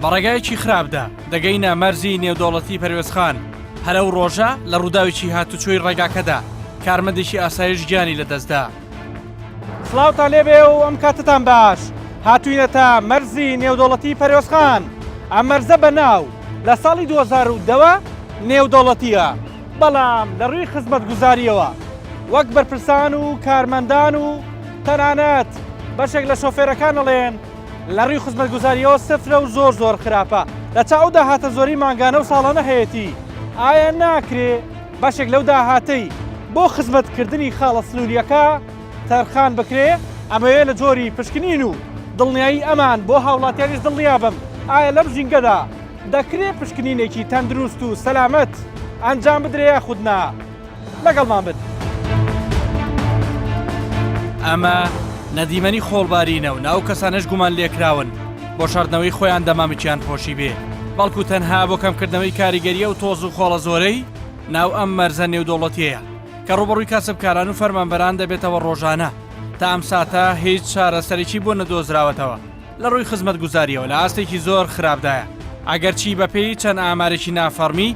بە ڕێگایەکی خراپدا دەگەینە مەرزی نێودەوڵەتی پەروێزخان، هەر ئەو ڕۆژە لە ڕووداوێکی هاتوچۆی ڕێگاکەدا کارمەندێکی ئاسایش گیانی لەدەستدا. سڵاوتان لێبێ و ئەم کاتتان باش هاتوینەتە مەرزی نێودەوڵەتی پەروێزخان ئەم مەرزە بە ناو لە ساڵی 2010ەوە نێودەوڵەتیە بەڵام لە ڕووی خزمەتگوزاریەوە وەک بەرپرسان و کارمەندان و تەنانەت بەشێک لە شۆفێرەکان ئەڵێن لە ڕووی خزمەتگوزاریەوە سفرە و زۆر زۆر خراپە لە چاو ئەو داهاتە زۆری مانگانە و ساڵانە هەیەتی ئایا ناکرێ بەشێک لەو داهاتەی بۆ خزمەتکردنی خاڵە سنووریەکە تەرخان بکرێ ئەمەوێ لە جۆری پشکنین و دڵنیایی ئەمان بۆ هاوڵاتیانیش دڵنیابم ئایا لەم ژینگەدا دەکرێ پشکنینێکی تەندروست و سەلامەت ئەنجام بدرێ یاخود نا؟ لەگەڵمان بن. ئەمە نە دیمەنی خۆڵبارینە و نە ئەو کەسانەش گومان لێکراون بۆ شاردنەوەی خۆیان دەمامکیان پۆشیبێ، بەڵکو تەنها بۆ کەمکردنەوەی کاریگەری ئەو تۆز و خۆڵە زۆرەی ناو ئەم مەرزە نێودەوڵەتیەیە کە ڕووبەڕووی کاسبکاران و فەرمانبەران دەبێتەوە ڕۆژانە تا ئەم ساتە هیچ چارەسەرێکی بۆ نەدۆزراوەتەوە. لە ڕووی خزمەتگوزارییەوە لە ئاستێکی زۆر خراپدایە، ئەگەرچی بەپێی چەند ئامارێکی نافەڕمی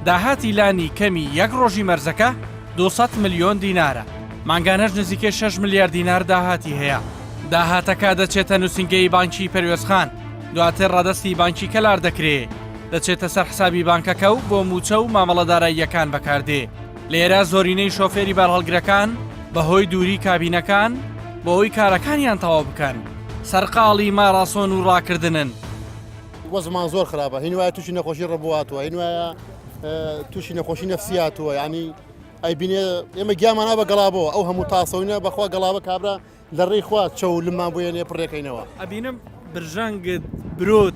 داهاتی لانی کەمی یەک ڕۆژی مەرزەکە 200 ملیۆن دینارە، مانگانەش نزیکەی 6 ملیار دینار داهاتی هەیە. داهاتەکە دەچێتە نووسینگەی بانکی پەروێزخان، دواتر ڕادەستی بانکی کەلار دەکرێ، دەچێتە سەر حسابی بانکەکە و بۆ مووچە و مامەڵە داراییەکان بەکاردێ. لێرە زۆرینەی شۆفێری بارهەڵگرەکان بەهۆی دووری کابینەکان بۆ ئەوەی کارەکانیان تەواو بکەن، سەرقاڵی ماڕاسۆن و ڕاکردنن. وەزمان زۆر خراپە هین وایە تووشی نەخۆشی ڕەبوو هاتووە هین وایە تووشی نەخۆشی نەفسی هاتووە ینی ئەیبینێ ئێمە گیامانە بە گەڵابەوە ئەو هەموو تاسەوینە بەخوا گەڵابە کابرا لە ڕێی خوا چەو لمان بۆ یەنێ پڕێکەینەوە. ئەبینم برژانگت برۆت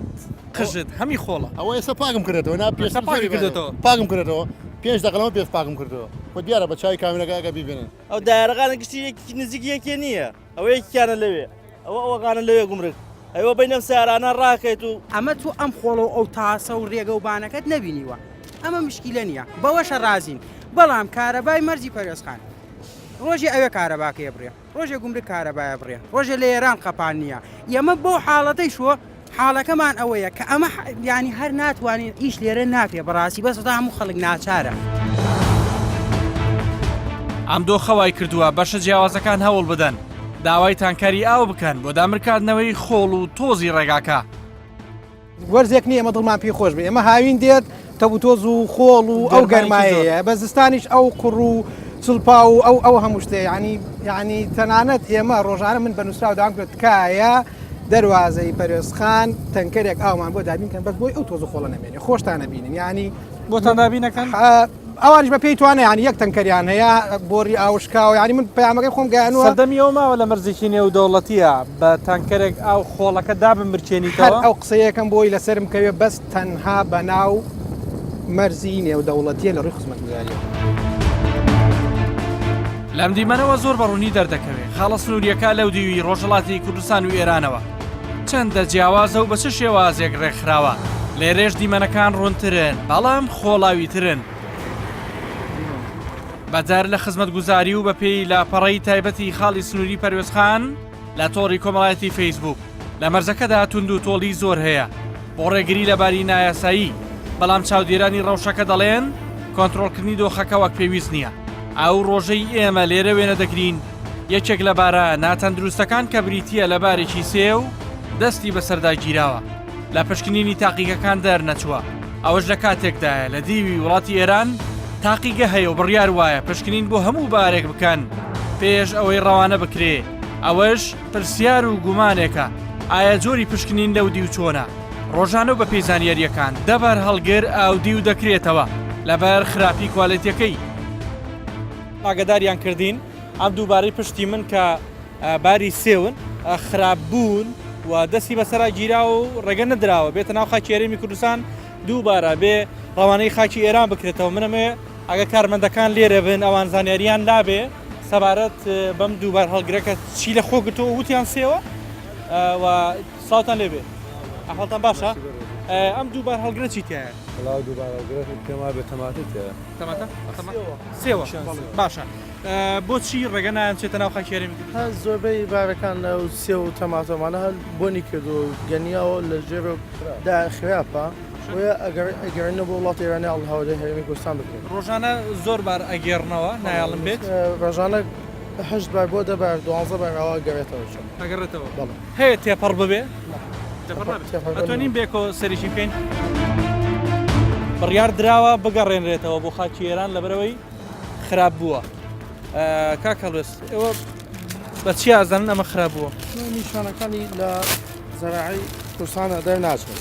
قژت هەمی خۆڵە. ئەوە ئێستا پاکم کردێتەوە نا پێش پاکی کردێتەوە. پاکم کردێتەوە پێنج دەقە لەمە پێش پاکم کردەوە خۆ دیارە بە چاوی کامێرەکە ئەگە بیبینن. ئەو دایارەکانە گشتی نزیک یەکێ نییە. ئەوە یەکیانە لەوێ ئەوە ئەوەکانە لەوێ گومرگ ئەوە بین ئەم سیارانە ڕاکەیت و. ئەمە تۆ ئەم خۆڵە و ئەو تاسە و رێگە و بانەکەت نەبینیوە ئەمە مشکیلە نیە بەوەشە رازین بەڵام کارەبای مەرزی پەروێزخان ڕۆژێ ئەوێ کارەباکەیە بڕێ ڕۆژێ گومرگ کارەبایە بڕێ ڕۆژێ لە ئێران قەپان نییە ئێمە بەو حاڵەتەی شۆ حاڵەکەمان ئەوەیە کە ئەمە یانی هەر ناتوانین ئیش لێرە ناکرێ بەڕاستی بەس تا هەموو خەڵک ناچارە. ئەم دۆخە وای کردووە بەشە جیاوازەکان هەوڵ بدەن داوای تانکەری ئاو بکەن بۆ دامرکاندنەوەی خۆڵ و تۆزی ڕێگاکە. وەرزێک نییە ئێمە دڵمان پێی خۆش بێ ئێمە هاوین دێت تەپوتۆز و خۆڵ و ئەو گەرمایەیە بە زستانیش ئەو قوڕ و چڵپا و ئەو ئەو هەموو شتێ ینی ینی تەنانەت ئێمە ڕۆژانە من بە نووسراو داوام کرد تکایە دەروازەی پەروێزخان تەنکەرێک ئاومان بۆ دابین کەن بەس بۆی ئەو تۆز و خۆڵە نەمێنێ خۆشتان نەبینن ینی بۆتان دابینەکەن ئەوانیش بە پێی توانە یانی یەک تەنکەریان هەیە بۆری ئاوشکاوە یانی من پەیامەکەی خۆم گەیانوە سەردەمی ئەو ماوە لە مەرزێکی نێودەوڵەتیە بە تانکەرێک ئاو خۆڵەکە دابمرکێنیتەوە؟ هەر ئەو قسەیەکەم بۆی لەسەرم کەوێ بەس تەنها بە ناو مەرزی نێودەوڵەتیە لە ڕووی خزمەتگوزاریەوە. لەم دیمەنەوە زۆر بە ڕوونی دەردەکەوێ خاڵە سنوورییەکە لەو دیوی ڕۆژهەڵاتی کوردستان و ئێرانەوە چەندە جیاوازە و بە چ شێوازێک ڕێکخراوە، لێرەش دیمەنەکان ڕوونترن بەڵام خۆڵاویترن. بەدەر لە خزمەتگوزاری و بەپێی لاپەڕەی تایبەتی خاڵی سنووری پەروێزخان لە تۆڕی کۆمەڵایەتی فەیسبووک، لە مەرزەکەدا توندوتۆڵی زۆر هەیە بۆ ڕێگری لە باری نایاسایی، بەڵام چاودێرانی ڕەوشەکە دەڵێن کۆنترۆڵکردنی دۆخەکە وەک پێویست نییە. ئەو ڕۆژەی ئێمە لێرە وێنە دەگرین، یەکێک لە بارە ناتەندروستەکان کە بریتییە لە بارێکی سێو دەستی بەسەردا گیراوە، لە پشکنینی تاقیگەکان دەرنەچووە، ئەوەش لە کاتێکدایە لە دیوی وڵاتی ئێران تاقیگە هەیە و بڕیار وایە پشکنین بۆ هەموو بارێک بکەن پێش ئەوەی ڕەوانە بکرێ، ئەوەش پرسیار و گومانێکە ئایا جۆری پشکنین لەو دیو چۆنە؟ ڕۆژانە و بەپێی زانیارییەکان دە بارهەڵگر ئاودیو دەکرێتەوە لەبەر خراپی کوالێتیەکەی. ئاگاداریان کردین ئەم دووبارەی پشتی من کە باری سێون خراپ بوون و دەستی بەسەرا گیراوە و ڕێگە نەدراوە بێتە ناو خاکی هەرێمی کوردستان دووبارە بێ ڕەوانەی خاکی ئێران بکرێتەوە منەمێ ئەگە کارمەندەکان لێرە بن ئەوان زانیاریان لابێ سەبارەت بەم دووبار هەڵگرەکە چی لە خۆ گرتووە وتیان سێوە و سڵاوتان لێبێ ئەحواڵتان باشە؟ ئەم دووبار هەڵگرە چی تایە؟ وەڵا دووبار هەڵگرە پێم وابێ تەماتەی تایە. تەماتە؟ سێوە. باشە بۆچی ڕێگە نایەن بچێتە ناو خاکی هەرێمی کوردستان؟ هەر زۆربەی بارەکان و سێو و تەماتەمانە هەر بۆنی کردووە و گەنیاوە لە ژێر دا خراپە بۆیە ئەگەڕێنەوە بۆ وڵاتی ئێرانی هاوردەی هەرێمی کوردستان بکرێن. ڕۆژانە زۆر بار ئەگێڕنەوە نایەڵن بێت؟ ڕۆژانە هەشت بار بۆ دە بار دوانزە بار ئاوا ئەگەڕێتەوە چۆن. ئەگەڕێتەوە؟ بەڵێ. هەیە تێپەڕ ببێ؟ تێپەڕ نابێ. ئەتوانین بێکۆ سەریشی بکەین؟ بڕیار دراوە بگەڕێنرێتەوە بۆ خاکی ئێران لەبەرئەوەی خراپ بووە. کاک هەڵوێست ئێوە بە چی ئازانن ئەمە خراپ بووە؟ نیشانەکانی لە زەراعی کوردستانە دەرناچن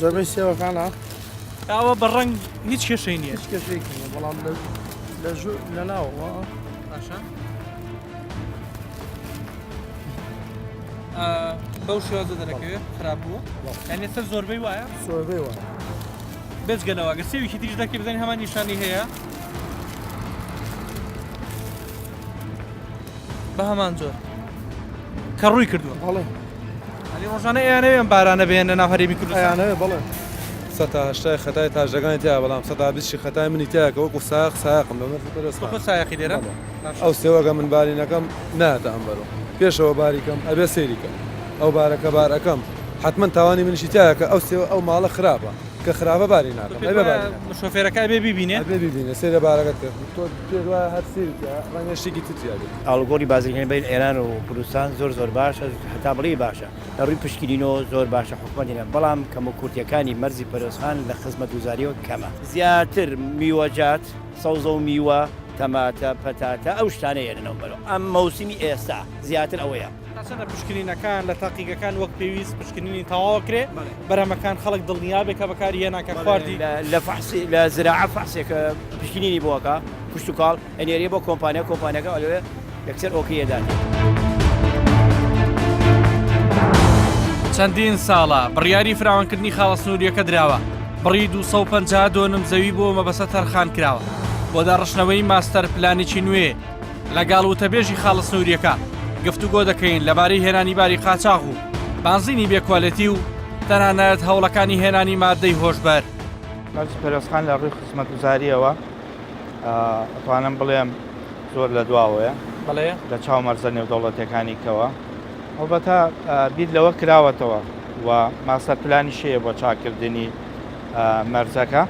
زۆربەی سێوەکانە ئەوە بە ڕەنگ هیچ کێشەی نییە هیچ کێشەیەکی نییە بەڵام لە ژوور لە ناوەوە باشە بەو شێوازە دەرەکەوێت خراپ بووە یعنی سەر زۆربەی وایە زۆربەی وایە بێجگە لەوە گەر سێوێکی تریش دەکەی بزانین هەمان نیشانی هەیە بە هەمان جۆر کە ڕووی کردووە بەڵێ ئەلی ڕۆژانە ئەیانەوێ ئەم بارانە بێنە ناو هەرێمی کوردستان ئەیانەوێ بەڵێ. سەتا هەشتای خەتای تاژەکانی تیا بەڵام سەتا بیستی خەتای منی تیا کە وەکو سایەق سایەقم لە مەرزی پەروێزخان وەکو سایەقی لێرە بەڵێ ئەو سێوەگە من باری نەکەم نایەتە ئەم بەرۆ پێشەوە باری کەم ئەبێ سەیری کەم ئەو بارەکە بار ئەکەم حەتمەن تاوانی منیشی تیایە کە ئەو سێوە ئەو ماڵە خراپە کە خراپە باری ناکەم ئەبێ باری نەکەم. شۆفێرەکە ئەبێ بیبینێ؟ ئەبێ بیبینێ سەیرە بارەکەت کرد تۆ پێت وایە هەر سێوی تیایە ڕەنگە شتێکی تر تیا بێت. ئاڵوگۆڕی بازرگانی بەین ئێران و کوردستان زۆر زۆر باشە هەتا بڵێی باشە لە ڕووی پشکنینەوە زۆر باشە حکومەت ئێران بەڵام کەموکورتیەکانی مەرزی پەرۆزخان لە خزمەتگوزاریەوە کەمە زیاتر میوەجات سەوزە و میوە تەماتە پەتاتە ئەو شتانە ئێرنەوە بەرەو ئەم مەوسمی ئێستا زیاتر ئەوەیە. تا چەندە پشکنینەکان لە تاقیگەکان وەک پێویست پشکنینی تەواو ئەکرێ بەرهەمەکان خەڵک دڵنیا بێ کە بەکاری هێنا کە خواردی؟ لە فەحسی لە زراعە فەحسێکە پشکنینی بۆ ئەکا کشتوکاڵ ئەنێرێ بۆ کۆمپانیا کۆمپانیاکە ئەلەوێ یەکسەر okay ئەداتێ. چەندین ساڵە بڕیاری فراوانکردنی خاڵە سنوورییەکە دراوە، بڕی 250 دۆنم زەوی بۆ مەبەستە تەرخانکراوە بۆ داڕشتنەوەی ماستەر پلانێکی نوێ. لەگەڵ وتەبێژی خاڵە سنوورییەکە گفتوگۆ دەکەین لەبارەی هێنانی باری قاچاغ و بانزینی بێ کوالێتی و تەنانەت هەوڵەکانی هێنانی ماددەی هۆشبەر. مەرج پەرۆزخان لە ڕووی خزمەتگوزارییەوە ئەتوانم بڵێم زۆر لە دواوەیە بەڵێ لە چاو مەرزە نێودەوڵەتیەکانی کەوە هەڵبەتە بیر لەوە کراوەتەوە و ماستەر پلانیش هەیە بۆ چاکردنی مەرزەکە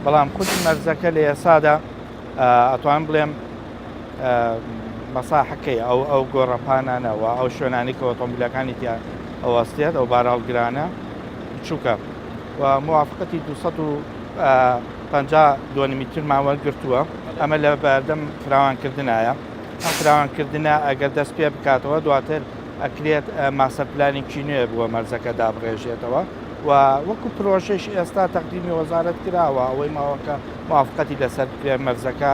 بەڵام خودی مەرزەکە لە ئێسادا ئەتوانم بڵێم مەساحەکەی ئەو ئەو گۆڕەپانانە و ئەو شوێنانی کە ئۆتۆمبیلەکانی تیا ئەوەستێت ئەو بارهەڵگرانە بچووکە و موافقەتی 250 دۆنمی ترمان وەرگرتووە ئەمە لە بەردەم فراوانکردنایە ئەم فراوانکردنە ئەگەر دەست پێ بکاتەوە دواتر ئەکرێت ماستەر پلانێکی نوێ بۆ مەرزەکە دابڕێژێتەوە و وەکو پرۆژەش ئێستا تەقدیمی وەزارەت کراوە ئەوەی ماوەکە موافقەتی لەسەر بکرێت مەرزەکە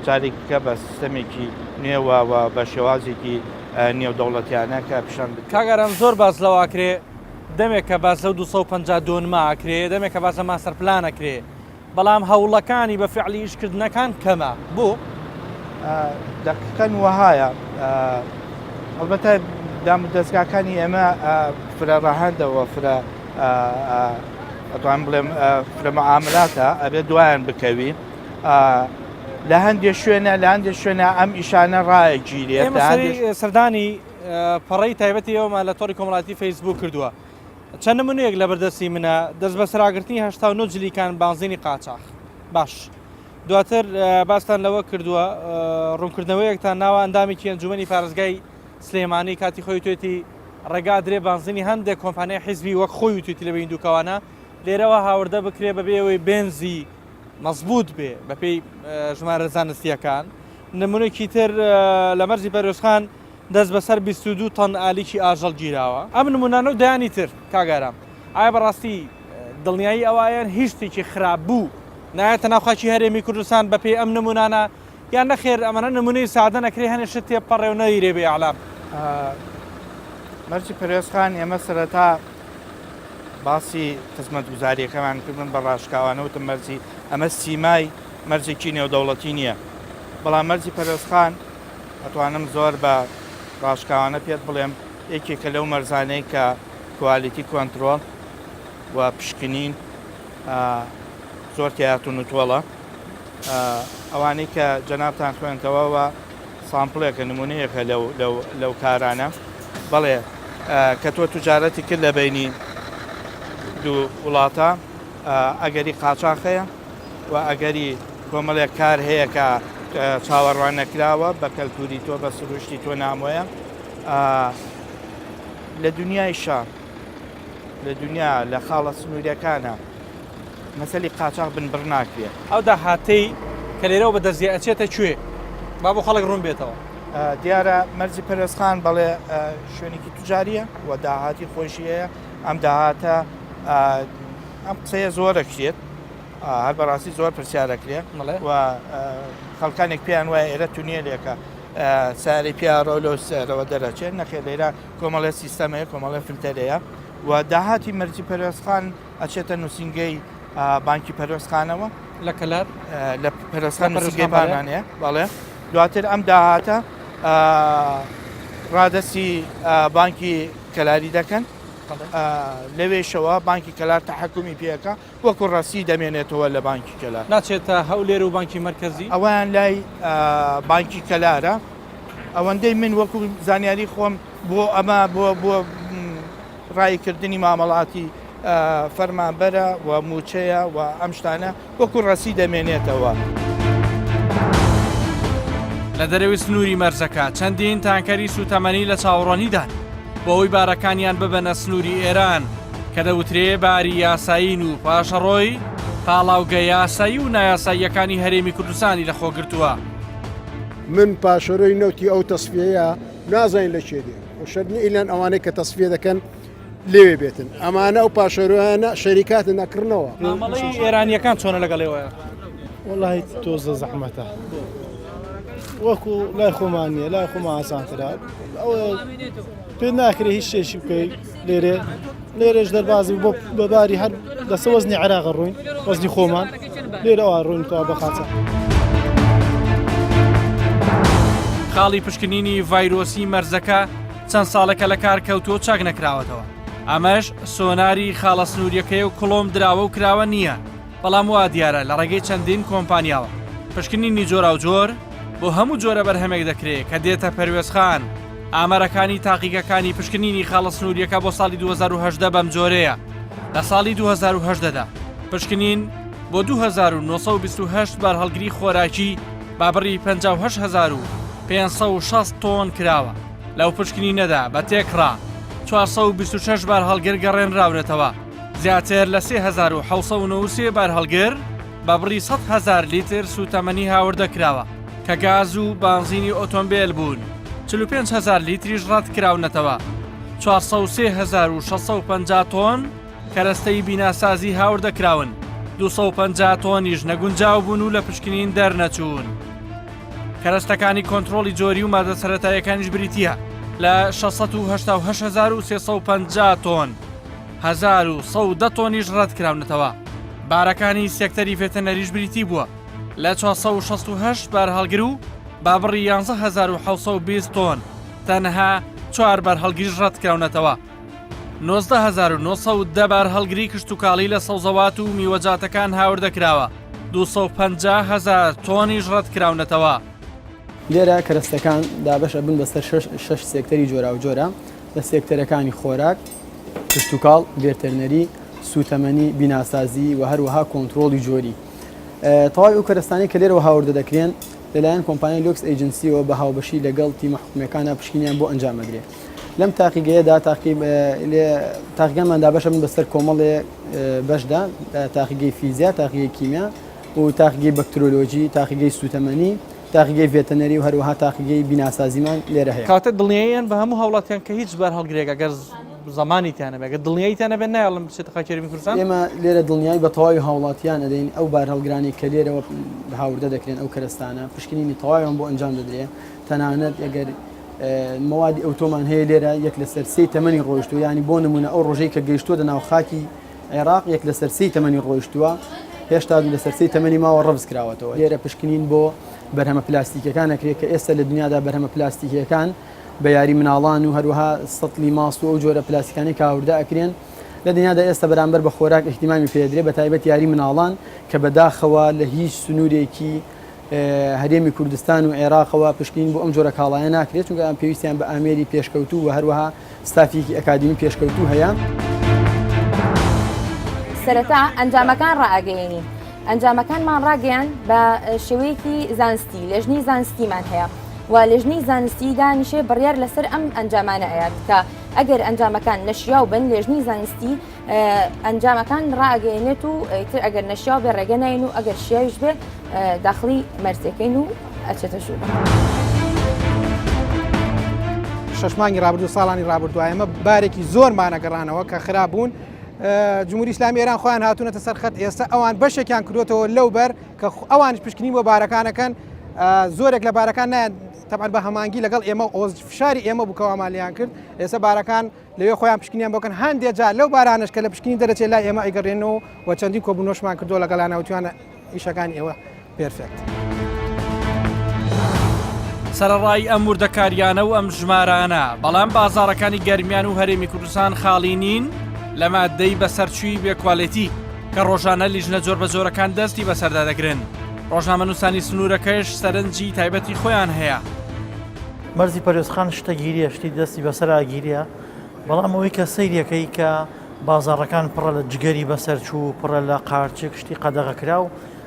جارێکی کە بە سیستەمێکی نوێوە و بە شێوازێکی نێودەوڵەتیانە کە پیشان بدرێت. کاک ئارام زۆر باس لەوە ئەکرێ دەمێکە باس لەو 250 دۆنمە ئەکرێ دەمێکە باس لە ماستەر پلان ئەکرێ بەڵام هەوڵەکانی بە فعلی ئیش کردنەکان کەمە بۆ؟ دەقیقەن وەهایە ئەڵبەتە دام و دەزگاکانی ئێمە فرە ڕەهەندەوە فرە ئەتوانم بڵێم فرە معاملاتە ئەبێت دوایان بکەوی لە هەندێک شوێنە لە هەندێک شوێنە ئەم ئیشانە ڕایگیرێت سەردانی پەڕەی تایبەتی ئێوەمان لە تۆڕی کۆمەڵاتی فەیسبوک کردووە چەند نمونەیەک لە بەردەستی منە دەست بەسەراگرتنی 89 جلیکان بانزینی قاچاخ باش دواتر باستان لەوە کردووە ڕوونکردنەوەیەکتان ناوە ئەندامێکی ئەنجومەنی پارێزگای سلێمانی کاتی خۆی توێتی ڕێگا درێ بانزینی هەندێک کۆمپانیای حیزبی وەک خۆی وتویتی لە بەین دووکەوانە لێرەوە هاوردە بکرێ بەبێ ئەوەی بێنزی مەزبوط بێ بەپێی ژمارە زانستیەکان نمونێکی تر لە مەرزی پەروێزخان دەست بەسەر 22 تەن ئالیکی ئاژەڵ گیراوە ئەم نمونانە و دەیانی تر کاک ئارام ئایا بەڕاستی دڵنیایی ئەوایەن هیچ شتێکی خراپ بوو نایەتە ناو خاکی هەرێمی کوردستان بەپێی ئەم نمونانە یان نەخێر ئەمانە نمونەی سادەن ئەکرێ هەنێ شت تێبپەڕێ و نەیرێ بە ئیعلام. مەرجی پەروێزخان، ئێمە سەرەتا باسی خزمەتگوزارییەکەمان کرد، من بە ڕاشکاوانە وتم مەرجی ئەمە سیمای مەرجێکی نێودەوڵەتی نییە، بەڵام مەرجی پەروێزخان ئەتوانم زۆر بە ڕاشکاوانە پێت بڵێم یەکێکە لەو مەرزانەی کە quality control. و پشکنین زۆر تیا توندوتۆڵە. ئەوانەی کە جەنابتان خوێندتەوە و سامپڵێکە نمونەیەکە لەو لەو لەو کارانە بەڵێ کە تۆ توجارەتی کرد لە بینی دوو وڵاتە ئەگەری قاچاخ هەیە و ئەگەری کۆمەڵێک کار هەیە کە چاوەڕوان نەکراوە بە کەلتوری تۆ بە سروشتی تۆ نامۆیە لە دنیای شا لە دنیا لە خاڵە سنووریەکانە مەسەلی قاچاخ بنبڕ ناکرێ. ئەو داهاتەی کە لێرەوە بە دەست دێ ئەچێتە کوێ؟ با بۆ خەڵک ڕوون بێتەوە. دیارە مەرزی پەروێزخان بەڵێ شوێنێکی توجاریە و داهاتی خۆیشی هەیە، ئەم داهاتە ئەم قسەیە زۆر ئەکرێت، هەر بەڕاستی زۆر پرسیار ئەکرێ و خەڵکانێک پێیان وایە ئێرە تونێلێکە سارەی پیاڕەوە لەو سەرەوە دەرەچێت، نەخێر لێرە کۆمەڵێ سیستەم هەیە، کۆمەڵێ فلتەر هەیە و داهاتی مەرزی پەروێزخان ئەچێتە نووسینگەی بانکی پەروێزخانەوە لە کەلار لە پەروێزخان نووسینگەی بانمان هەیە بەڵێ دواتر ئەم داهاتە ڕادەستی بانکی کەلاری دەکەن لەوێشەوە بانکی کەلار تەحکومی پێەکە وەکو ڕەسی دەمێنێتەوە لە بانکی کەلار ناچێتە هەولێر و بانکی مەرکەزی ئەویان لای بانکی کەلارە ئەوەندەی من وەکو زانیاری خۆم بۆ ئەمە بۆ بۆ ڕاییکردنی مامەڵاتی فەرمانبەرە و مووچەیە و ئەم شتانە وەکو ڕەسی دەمێنێتەوە. لە دەرەوەی سنووری مەرزەکە چەندین تانکەری سووتەمەنی لە چاوەڕوانیدان بۆ ئەوەی بارەکانیان ببەنە سنووری ئێران کە دەوترێ باری یاسایین و پاشەڕۆی پاڵاوگە یاسایی و نایاساییەکانی هەرێمی کوردستانی لەخۆگرتووە. من پاشەرۆی نەوتی ئەو تەسفیەیە نازانین لە کێ دێ و شەرت نیە ئیلان ئەوانەی کە تەسفیە دەکەن لێوێ بێتن ئەمانە ئەو پاشەرۆیانە شەریکاتن ئەکڕنەوە. مامەڵەی ئێرانیەکان چۆنە لەگەڵ ئێوە؟ وەڵی تۆزە زەحمەتە وەکو لای خۆمان نییە لای خۆمان ئاسانترە ئەوە پێ ناکرێ هیچ شتێکی بکەی لێرێ لێرەش دەربازی بۆ بەباری هەر لەسە وەزنی عێراقە ڕووین وەزنی خۆمان لێرەوە ڕووین تا بە قاچە. خاڵی پشکنینی ڤایرۆسی مەرزەکە چەند ساڵێکە لە کار کەوتووە و چاک نەکراوەتەوە ئەمەش سۆناری خاڵە سنووریەکەی و کڵۆم دراوە و کراوە نییە بەڵام وا دیارە لە ڕێگەی چەندین کۆمپانیاوە پشکنینی جۆراوجۆر بۆ هەموو جۆرە بەرهەمێک دەکرێت کە دێتە پەروێزخان ئامارەکانی تاقیگەکانی پشکنینی خاڵە سنووریەکە بۆ ساڵی 2018 بەم جۆرەیە لە ساڵی 2018 دا پشکنین بۆ 2928 بارهەڵگری خۆراکی بە بڕی 58560 تۆن کراوە لەو پشکنینەدا بە تێکڕا 426 بارهەڵگر گەڕێنراونەتەوە زیاتر لە 3793 بارهەڵگر بە بڕی 100 هەزار لیتر سوتەمەنی هاوردە کراوە کە گاز و بانزینی ئۆتۆمبێل بوون 45 هەزار لیتریش ڕەت کراونەتەوە 403 تۆن کەرەستەی بیناسازی هاوردە کراون 250 تۆنیش نەگونجاو بوون و لە پشکنین دەرنەچوون. کەرەستەکانی کۆنترۆڵی جۆری و مادە سەرەتاییەکانیش بریتییە لە 688,350 تۆن 1110 تۆنیش ڕەتکراونەتەوە. بارەکانی سێکتەری ڤێتەنەریش بریتی بووە لە 468 بارهەڵگر و بە بڕی 11720 تۆن تەنها چوار بارهەڵگریش ڕەتکراونەتەوە. 19910 بارهەڵگری کشتوکاڵی لە سەوزەوات و میوەجاتەکان هاوردەکراوە، 250 هەزار تۆنیش ڕەتکراونەتەوە. لێرە کەرەستەکان دابەش ئەبن بەسەر شەش سێکتەری جۆراوجۆرا لە سێکتەرەکانی خۆراک، کشتوکاڵ، ڤێتەرنەری، سووتەمەنی، بیناسازی و هەروەها کۆنترۆڵی جۆری. تەواوی ئەو کەرەستانەی کە لێرەوە هاوردە دەکرێن لەلایەن کۆمپانیای لۆکس ئەیجنسیەوە بە هاوبەشی لەگەڵ تیمە حکومییەکانا پشکنینیان بۆ ئەنجام ئەدرێ. لەم تاقیگەیەدا تاقیگەمان دابەشە بن بەسەر کۆمەڵێ بەشدا، تاقیگەی فیزیا، تاقیگەی کیمیا و تاقیگەی بەکترۆلۆجی، تاقیگەی سووتەمەنی، تاقیگەی ڤێتەنەری و هەروەها تاقیگەی بیناسازیمان لێرە هەیە. کەواتە دڵنیاییان بە هەموو هاوڵاتیان کە هیچ بارهەڵگرێک ئەگەر زەمانی تیا نەبێت، ئەگەر دڵنیایی تیا نەبێت نایەڵن بچێتە خاکی هەرێمی کوردستان؟ ئێمە لێرە دڵنیایی بە تەواوی هاوڵاتیان ئەدەین، ئەو بارهەڵگرانەی کە لێرەوە هاوردە دەکرێن ئەو کەرەستانە پشکنینی تەواویان بۆ ئەنجام دەدرێت، تەنانەت ئەگەر مەوادی ئەوتۆمان هەیە لێرە یەک لەسەر سێی تەمەنی ڕۆیشتووە، یانی بۆ نموونە ئەو ڕۆژەی کە گەیشتووەتە ناو خاکی عێراق یەک لەسەر سێی تەمەنی ڕۆیشتووە، هێشتا دوو لەسەر سێی تەمەنی ماوە ڕەفز کراوەتەوە. لێرە پشکنین بۆ بەرهەمە پلاستیکیەکان ئەکرێت کە ئێستا لە دنیادا بەرهەمە پلاستیکیەکان بە یاری مناڵان و هەروەها سەتڵی ماست و ئەو جۆرە پلاستیکانەی کە هاوردە ئەکرێن. لە دنیادا ئێستا بەرامبەر بە خۆراک ئیهتیمامی پێدرێ بە تایبەت یاری مناڵان کە بەداخەوە لە هیچ سنوورێکی هەرێمی کوردستان و عێراقەوە پشکنین بۆ ئەم جۆرە کاڵایە ناکرێت چونکە ئەم پێویستیان بە ئامێری پێشکەوتوو و هەروەها ستافێکی ئەکادیمی پێشکەوتوو هەیە. سەرەتا ئەنجامەکان ڕائەگەیەنین ئەنجامەکانمان ڕاگەیان بە شێوەیەکی زانستی لێژنەی زانستیمان هەیە و لێژنەی زانستی دانیشێ بڕیار لەسەر ئەم ئەنجامانە ئەیات کە ئەگەر ئەنجامەکان نەشیاو بن لێژنەی زانستی ئەنجامەکان ڕائەگەیەنێت و ئیتر ئەگەر نەشیاو بێ ڕێگە ناین و ئەگەر شیاویش بێ داخڵی مەرزەکەین و ئەچێتە ژوورەوە. شەش مانگی ڕابردوو ساڵانی ڕابردوو ئێمە بارێکی زۆرمانە گەڕانەوە کە خراپ بوون جمهوری ئیسلامی ئێران خۆیان هاتوونەتە سەر خەت ئێستا ئەوان بەشێکیان کردوێتەوە لەو بەر کە ئەوانش پشکنین بۆ بارەکانەکەن زۆرێک لە بارەکان نایەن تەبعەن بە هەمانگی لەگەڵ ئێمە ئۆز فشاری ئێمە بوو کەوامان لیان کرد ئێستا بارەکان لەوێ خۆیان پشکنیان بۆکەن هەندێ جار لەو بارانەش کە لە پشکنین دەرەچێت لای ئێمە ئەیگەڕێنەوە و چەندین کۆبوونەوەشمان کردووە لەگەڵیانە وتویانە ئیشەکانی ئێوە perfect. سەرەڕای ئەم وردەکاریانە و ئەم ژمارانە، بەڵام بازاڕەکانی گەرمیان و هەرێمی کوردستان خاڵی نین لە ماددەی بەسەرچووی بێ کوالێتی کە ڕۆژانە لیژنە جۆربەجۆرەکان دەستی بەسەردا دەگرن، ڕۆژنامەنووسانی سنوورەکەش سەرنجی تایبەتی خۆیان هەیە. مەرزی پەروێزخان شتە گیریە شتی دەستی بەسەرا گیریە بەڵام ئەوەی کە سەیرەکەی کە بازاڕەکان پڕە لە جگەری بەسەرچوو پڕە لە قارچک شتی قەدەغەکراو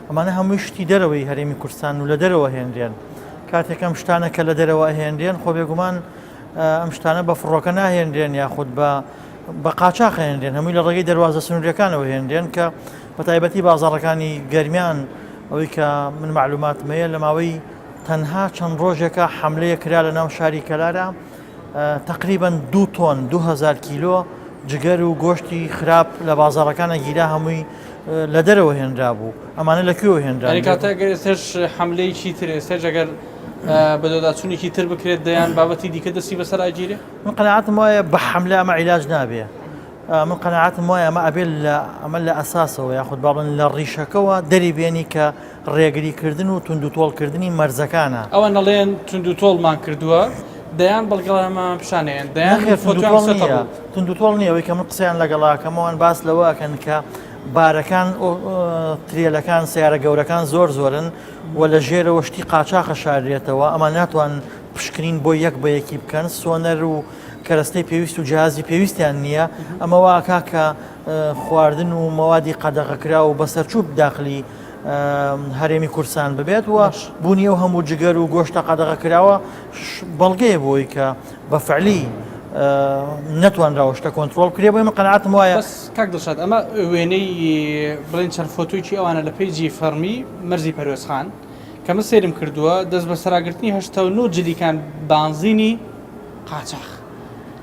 ئەمانە هەمووی شتی دەرەوەی هەرێمی کوردستان و لە دەرەوە هێنرێن کاتێک ئەم شتانە کە لە دەرەوە ئەهێنرێن خۆ بێگومان ئەم شتانە بە فڕۆکە ناهێنرێن یاخود بە بە قاچاخ هێنرێن هەمووی لە ڕێگەی دەواازە سنووریەکانەوە هێنرێن کە بە تایبەتی بازاڕەکانی گەرمیان ئەوەی کە من معلوماتم هەیە لە ماوەی تەنها چەند ڕۆژێکە حەملەیەک کرا لە ناو شاری کەلارا تقریبا دوو تۆن 2000 کیلۆ جگەر و گۆشتی خراپ لە بازاڕەکانە گیرا هەمووی لە دەرەوە هێنرا بوو ئەمانە لە کوێوە هێنرا کاتە گەر ئێستش حملەیەکی تر ئێستش ئەگەر بەدۆداچوونێکی تر بکرێت دەیان بابەتی دیکە دەستی بەسەر ئاگیرێ من قەناعەتم وایە بە حملە ئەمە عیلاج نابێ من قەناعەتم وایە ئەمە ئەبێت لە ئەمە لە ئەساسەوە یاخود با بڵێن لە ڕیشەکەوە دەری بێنی کە ڕێگریکردن و توندوتۆڵکردنی مەرزەکانە. ئەوان ئەڵێن توندوتۆڵمان کردووە، دەیان بەڵگەنامەمان پیشان ئەیەن، دەیان نەخێر فۆتۆیان توندوتۆڵ خستۆتە نییە، ڕوو. توندوتۆڵ نییە، ئەوەی کە من قسەیان لەگەڵا ئەکەم ئەوان باس لەوە ئەکەن کە بارەکان ترێلەکان سەیارە گەورەکان زۆر زۆرن و لە ژێرەوە شتی قاچاخە شاررێتەوە ئەمان ناتوان پشکنین بۆ یەک بە یەکی بکەن سۆنەر و کەرەستەی پێویست و جیهازی پێویستیان نییە، ئەمە وا ئەکا کە خواردن و مەوادی قەدەغەکراو و بەسەرچوو داخلی هەرێمی کوردستان ببێت و بوونی ئەو هەموو جگەر و گۆشتە قەدەغەکراوە بەڵگەیە بۆی کە بە فعلی نەتوانراوە شتە کۆنترۆڵ بکرێ بۆی من قەناعەتم وایە بەس کاک دڵشاد ئەمە وێنەی بڵێن چەند فۆتۆیەکی ئەوانە لە page ی فەڕمی مەرزی پەروێزخان کە من سەیرم کردووە دەست بەسەراگرتنی 89 جلیکان بانزینی قاچاخ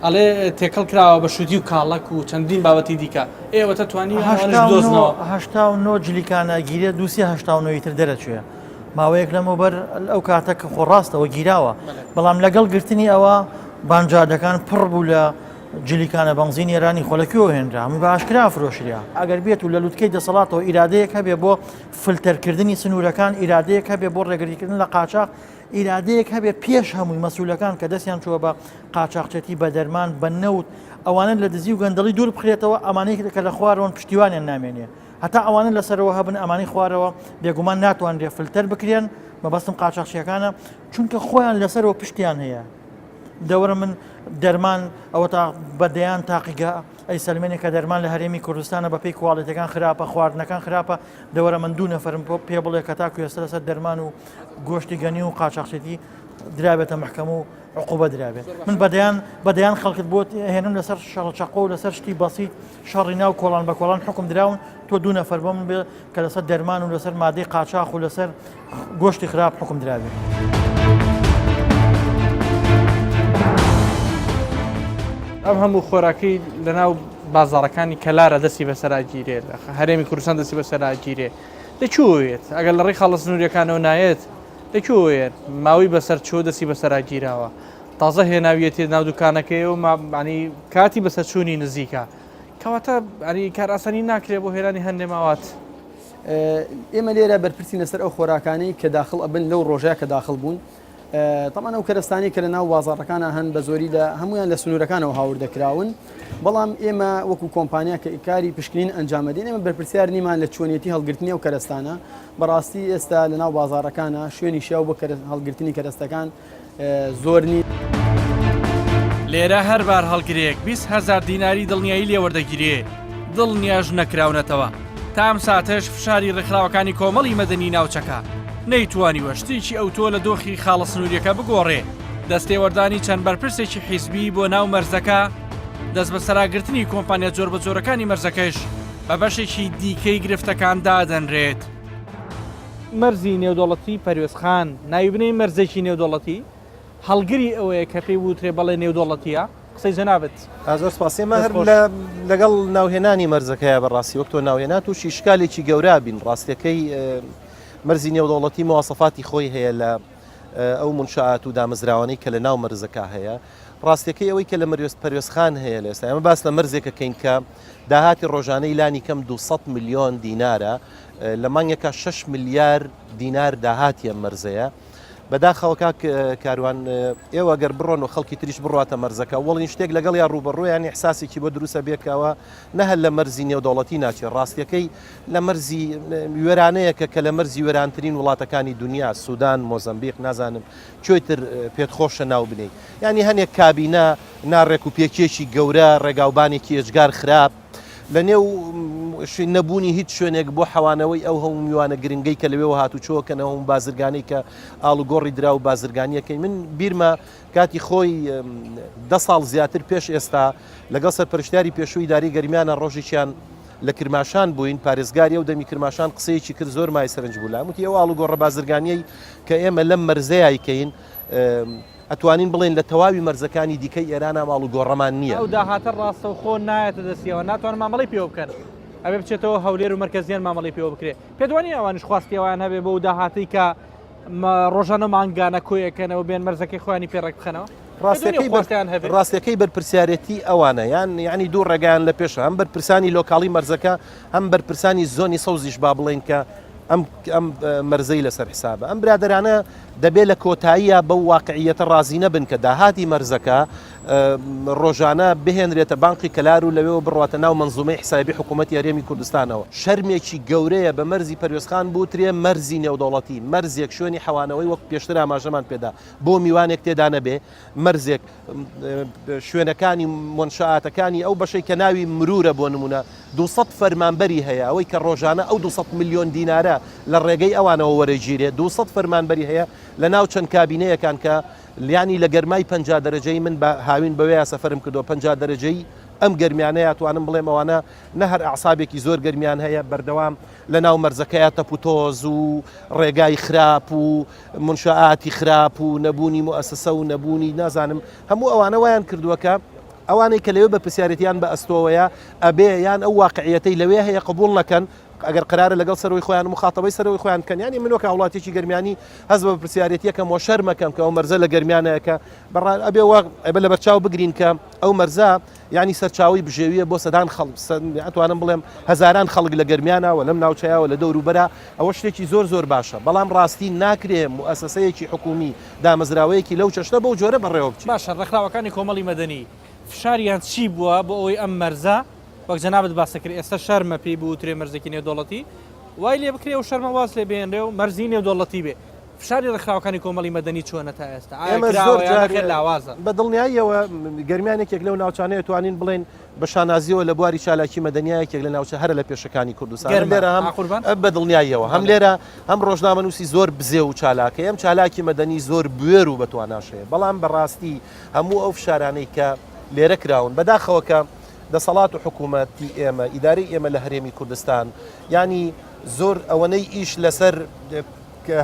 ئەڵێ تێکەڵ کراوە بە شوتی و کاڵەک و چەندین بابەتی دیکە ئێوە تەتوانی دۆزنەوە 89 جلیکانە گیرێ دووسی 89 تر دەرەچوێ ماوەیەک لەمەوبەر ئەو کاتە کە خۆ ڕاستەوە گیراوە بەڵام لەگەڵ گرتنی ئەوە بانجادەکان پڕ بوو لە جلیکانە بەنزین ئێرانی خۆ لە کوێوە هێنرا هەمووی بە ئاشکرا فرۆشرا ئەگەر بێت و لە لوتکەی دەسەڵاتەوە ئیرادەیەک هەبێ بۆ فلتەرکردنی سنوورەکان ئیرادەیەک هەبێ بۆ ڕێگریکردن لە قاچاخ ئیرادەیەک هەبێ پێش هەمووی مەسولەکان کە دەستیان چووە بە قاچاخچێتی بە دەرمان بە نەوت ئەوانە لە دزی و گەندەڵی دوور بخرێتەوە ئەمانەی کە لە خوارەوەن پشتیوانیان نامێنێ هەتا ئەوانە لەسەرەوە هەبن ئەمانەی خوارەوە بێگومان ناتوانرێ فلتەر بکرێن مەبەستم قاچاخچیەکانە چونکە خۆیان لەسەرەوە پشتیان هەیە دەورە من دەرمان ئەوە تا بە دەیان تاقیگە ئەی سەلمێنێ کە دەرمان لە هەرێمی کوردستانە بەپێی کواڵێتەکان خراپە خواردنەکان خراپە دەوەرە من دوو نەفرم پێ بڵێ کە تا کوێستە لەسەر دەرمان و گۆشتی گەنی و قاچاخچێتی درابێتە مەحکەمە و عقوبە درابێت من بەدەیان بەدەیان خەڵکت بۆ هێنم لەسەر شەڕ چەقۆ و لەسەر شتی بەسیت شەڕی ناو کۆڵان بە کۆڵان حکم دراون تۆ دوو نەفەر بۆ من بێ کە لەسەر دەرمان و لەسەر مادەی قاچاخ و لەسەر گۆشتی خراپ حکم درابێت. ئەم هەموو خۆراکەی لەناو بازاڕەکانی کەلارە دەستی بەسەرا گیرێ لە هەرێمی کوردستان دەستی بەسەرا گیرێ لە کوێوە یەت ئەگەر لە ڕێی خاڵە سنووریەکانەوە نایەت لە کوێوە یەت ماوەی بەسەر چووە دەستی بەسەرا گیراوە تازە هێناویەتی ناو دوکانەکەی و معنی کاتی بەسەر چوونی نزیکە کەواتە ئەنی کارئاسانی ناکرێ بۆ هێرانی هەندێ ماوات. ئێمە لێرە بەرپرسین لەسەر ئەو خۆراکانەی کە داخڵ ئەبن لەو ڕۆژەیە کە داخڵ بوون. تەبعەن ئەو کەرەستانەی کە لە ناو بازاڕەکانا هەن بە زۆری لە هەموویان لە سنوورەکانەوە هاوردە کراون، بەڵام ئێمە وەکو کۆمپانیا کە کاری پشکنین ئەنجامەدەین ئێمە بەرپرسیار نیمان لە چۆنیەتی هەڵگرتنی ئەو کەرەستانە، بەڕاستی ئێستا لە ناو بازاڕەکانا شوێنی شیاو بۆ هەڵگرتنی کەرەستەکان زۆر نین. لێرە هەر بارهەڵگرێک 20 هەزار دیناری دڵنیایی لێ وەردەگیرێ، دڵنیاش نەکراونەتەوە. تا ئەم ساتەش فشاری ڕێکخراوەکانی کۆمەڵی مەدەنی ناوچەکە نەیتوانیوە شتێکی ئەوتۆ لە دۆخی خاڵە سنووریەکە بگۆڕێ، دەستێوەردانی چەند بەرپرسێکی حیزبی بۆ ناو مەرزەکە، دەستبەسەراگرتنی کۆمپانیا جۆربەجۆرەکانی مەرزەکەش بە بەشێکی دیکەی گرفتەکان دادەنرێت. مەرزی نێودەوڵەتی پەروێزخان، ناوی بنێین مەرزێکی نێودەوڵەتی، هەڵگری ئەوەیە کە پێی بوترێ بەڵێ نێودەوڵەتییە؟ قسەی جەنابت. زۆر سپاس. ئێمە هەر لەگەڵ ناوهێنانی مەرزەکەیە بەڕاستی وەک تۆ ناوهێنا تووشی شکالێکی گەورە بین. ڕاستیەکەی مەرزی نێودەوڵەتی مواسەفاتی خۆی هەیە لە ئەو مونشەئات و دامەزراوانەی کە لە ناو مەرزەکە هەیە. ڕاستیەکەی ئەوەی کە لە مەروێز پەروێزخان هەیە لە ئێستا ئێمە باس لە مەرزێکەکەین کە داهاتی ڕۆژانەی لانی کەم 200 ملیۆن دینارە لە مانگێکا 6 ملیار دینار داهاتی ئەم مەرزەیە. بەداخەوە کاک کاروان ئێوە گەر بڕۆن و خەڵکی تریش بڕاتە مەرزەکە وەڵین شتێک لەگەڵ یا ڕوبەڕوویان ئیحساسێکی بۆ دروستە بێکەوە نە هەر لە مەرزی نێودەوڵەتی ناچێت ڕاستیەکەی لە مەرزی وێرانەیەکە کە لە مەرزی وێرانترین وڵاتەکانی دنیا سودان مۆزەمبیق نازانم کوێی تر پێت خۆشە ناو بنێی یانی هەنێک کابینە ناڕێک و پێکیەکی گەورە ڕێگاوبانێکی ئێجگار خراپ لە نێو نەبوونی هیچ شوێنێک بۆ حەوانەوەی ئەو هەموو میوانە گرنگەی کە لەوێوە هاتوچۆ کەن ئەو هەموو بازرگانەی کە ئاڵوگۆڕی دراو و بازرگانیەکەی من بیرمە کاتی خۆی دە ساڵ زیاتر پێش ئێستا لەگەڵ سەرپەرشتیاری پێشووی ئیدارەی گەرمیانە ڕۆژێکیان لە کرماشان بووین پارێزگاری ئەو دەمی کرماشان قسەیەکی کرد زۆر مای سەرنج بوو لام وتی ئەو ئاڵوگۆڕە بازرگانیەی کە ئێمە لەم مەرزەیای کەین ئەتوانین بڵێین لە تەواوی مەرزەکانی دیکەی ئێران ئەم ئاڵوگۆڕەمان نییە. ئەو داهاتە ڕاستەوخۆ نایەتە دەستیەوە، ناتوانن مامەڵەی پێوە بکەن، ئەبێ بچێتەوە هەولێر و مەرکەزیان مامەڵەی پێوە بکرێ. پێت وا نییە ئەوانیش خواستی ئەوەیان هەبێ بەو داهاتەی کە ڕۆژانە و مانگانە کۆیەکەنەوە بێن مەرزەکەی خۆیانی پێ ڕێک بخەنەوە؟ ڕاستەکەی خواستیان هەبێ؟ ڕاستەکەی بەرپرسیارێتی ئەوانە یان یعنی دوو ڕێگایان لە پێشە هەم بەرپرسانی لۆکاڵی مەرزەکە هەم بەرپرسانی زۆنی سەوزیش با بڵێین کە ئەم ئەم مەرزەی لەسەر حسابە ئەم برادەرانە دەبێت لە کۆتاییە بەو واقعیەتە ڕازی نەبن کە داهاتی مەرزەکە ڕۆژانە بهێنرێتە بانقی کەلار و لەوێوە بڕواتە ناو مەنزومەی حسابی حکوومەتی هەرێمی کوردستانەوە. شەرمێکی گەورەیە بە مەرزی پەروێزخان بوترێ مەرزی نێودەوڵەتی، مەرزێک شوێنی حەوانەوەی وەک پێشتر ئاماژەمان پێدا بۆ میوانێک تێدا نەبێ، مەرزێک شوێنەکانی مۆنشەئاتەکانی ئەو بەشەی کە ناوی مرورە بۆ نمونە 200 فەرمانبەری هەیە ئەوەی کە ڕۆژانە ئەو 200 ملیۆن دینارە لە ڕێگەی ئەوانەوە وەرەگیرێ 200 فەرمانبەری هەیە لە ناو چەند کابینەیەکان کە لیانی لە گەرمای 50 دەرەجەی من بە هاوین بەوەیە سەفەرم کردووە 50 دەرەجەی ئەم گەرمیانەیە توانم بڵێم ئەوانە نە هەر ئەعسابێکی زۆر گەرمیان هەیە بەردەوام لە ناو مەرزەکەیا تەپوتۆز و ڕێگای خراپ و منشآتی خراپ و نەبوونی موئەسەسە و نەبوونی نازانم هەموو ئەوانە وایان کردووە کە ئەوانەی کە لەوێ بەرپرسیارێتیان بە ئەستۆوەیە ئەبێ یان ئەو واقعیەتەی لەوێ هەیە قبوڵ نەکەن ئەگەر قرارە لەگەڵ سەرەوەی خۆیان مخاتەبەی سەرەوەی خۆیان بکەن یانی من وەک هاوڵاتیەکی گەرمیانی هەست بە بەرپرسیارێتیەکەم وە شەرمەکەم کە ئەو مەرزە لە گەرمیانەیە کە بەڕا ئەبێ وە ئەبێ لەبەرچاو بگرین کە ئەو مەرزە یانی سەرچاوەی بژێویە بۆ سەدان خەڵک ئەتوانم بڵێم هەزاران خەڵک لە گەرمیانە و لەم ناوچەیە و لە دەوروبەرە ئەوە شتێکی زۆر زۆر باشە بەڵام ڕاستی ناکرێ موئەسەسەیەکی حکومی دامەزراوەیەکی لەو چەشنە بەو جۆرە بەڕێوە بچێ. باشە ڕێکخراوەکانی کۆمەڵی مەدەنی فشاریان چی بووە بۆ ئەوەی ئەم مەرزە وەک جەنابت باست کرد ئێستا شەرمە پێی بوترێ مەرزێکی نێودەوڵەتی وای لێ بکرێ و شەرمە واز لێ بهێنرێ و مەرزی نێودەوڵەتی بێ فشاری ڕێکخراوەکانی کۆمەڵی مەدەنی چۆنە تا ئێستا؟ ئایا ئێمە کراوە زۆر یان جار نەخێر لاوازە؟ بە دڵنیاییەوە گەرمیان یەکێک لەو ناوچانەیە توانین بڵێین بە شانازییەوە لە بواری چالاکی مەدەنیا یەکێک لە ناوچە هەرە لە پێشەکانی کوردستانە گەرمە لێرە هەم ئا قوربان؟ بە دڵنیاییەوە هەم بەڵێ. لێرە هەم ڕۆژنامەنووسی زۆر بزێو و چالاکەیە هەم چالاکی مەدەنی زۆر بوێر و بەتواناش هەیە بەڵام بە ڕاستی هەموو ئەو فشارانەی کە لێرە کراون بەداخەوە کە دەسەڵات و حکوومەتی ئێمە ئیدارەی ئێمە لە هەرێمی کوردستان یانی زۆر ئەوەنەی ئیش لەسەر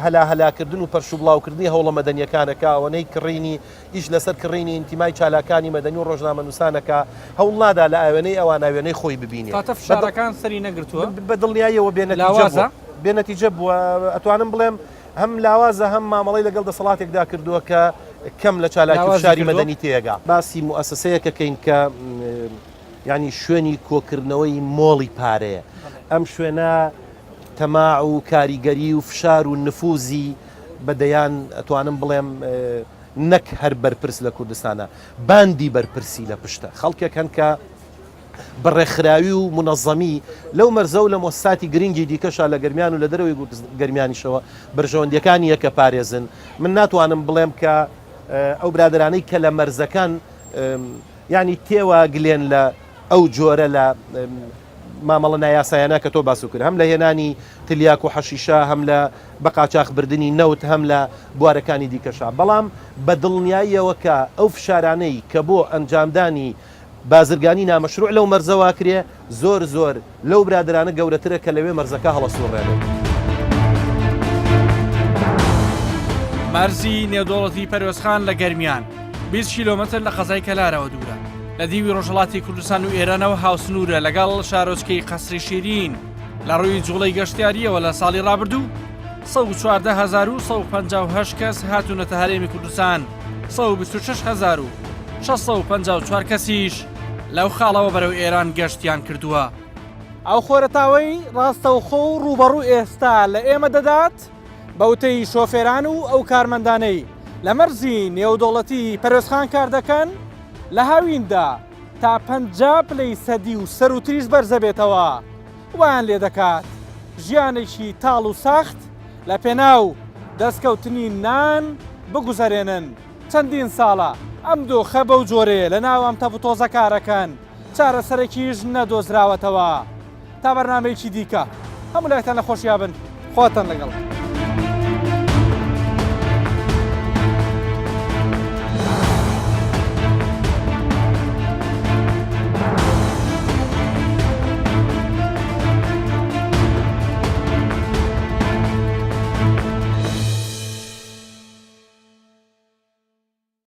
هەلاهەلاکردن و پەرشوبڵاوکردنی هەوڵە مەدەنییەکانە کە ئەوەنەی کڕینی ئیش لەسەر کڕینی ئینتیمای چالاکانی مەدەنی و ڕۆژنامەنووسانە کە هەوڵ نادا لە ئاوێنەی ئەوان ئاوێنەی خۆی ببینێ. واتە فشارەکان سەری نەگرتووە؟ بە دڵنیاییەوە بێ نەتیجە بووە. لاوازە؟ بێ نەتیجە بووە. ئەتوانم بڵێم هەم لاوازە هەم مامەڵەی لەگەڵ دەسەڵاتێکدا کردووە کە کەم لە چالاکی و لاوازی فشاری کردووە؟ مەدەنی تێگا. باسی موئەسەسەیەک ئەکەین کە یانی شوێنی کۆکردنەوەی مۆڵی پارەیە. ئەم شوێنە تەماع و کاریگەری و فشار و نفوزی بە دەیان ئەتوانم بڵێم نەک هەر بەرپرس لە کوردستانە باندی بەرپرسی لە پشتە خەڵکێک هەن کە بە ڕێکخراوی و مونەزەمی لەو مەرزە و لە مۆسساتی گرنگی دیکەشا لە گەرمیان و لە دەرەوەی گەرمیانیشەوە بەرژەوەندیەکانی یەکە پارێزن من ناتوانم بڵێم کە ئەو برادەرانەی کە لە مەرزەکان یانی تێوە گلێن لە ئەو جۆرە لە مامەڵە نایاسایانە کە تۆ باسو کرد هەم لە هێنانی تلیاک و حەشیشە هەم لە بە قاچاخ بردنی نەوت هەم لە بوارەکانی دیکەشا بەڵام بە دڵنیاییەوە کە ئەو فشارانەی کە بۆ ئەنجامدانی بازرگانی نامەشروع لەو مەرزەوە ئەکرێ زۆر زۆر لەو برادەرانە گەورەترە کە لەوێ مەرزەکە هەڵەسوڕێنن. مەرزی نێودەوڵەتی پەروێزخان لە گەرمیان 20 کیلۆمەتر لە قەزای کەلارەوە دوورە لە دیوی ڕۆژهەڵاتی کوردستان و ئێرانەوە هاوسنوورە لەگەڵ شارۆچکەی قەسری شیرین لە ڕووی جوڵەی گەشتیاریەوە لە ساڵی ڕابردوو 114158 کەس هاتوونەتە هەرێمی کوردستان 126654 کەسیش لەو خاڵەوە بەرەو ئێران گەشتیان کردووە. ئەو خۆرەتاوەی ڕاستەوخۆ و ڕووبەڕوو ئێستا لە ئێمە دەدات، بە وتەی شۆفێران و ئەو کارمەندانەی لە مەرزی نێودەوڵەتی پەروێزخان کار دەکەن، لە هاویندا تا 50 پلەی سەدی و سەرووتریش بەرزەبێتەوە، وایان لێدەکات ژیانێکی تاڵ و سەخت لە پێناو دەستکەوتنی نان بگوزەرێنن. چەندین ساڵە ئەم دۆخە بەو جۆرەیە لە ناو ئەم تەپوتۆزە کارەکەن، چارەسەرێکیش نەدۆزراوەتەوە. تا بەرنامەیەکی دیکە هەموو لایەکتان لە خۆشیا بن، خواتان لەگەڵ.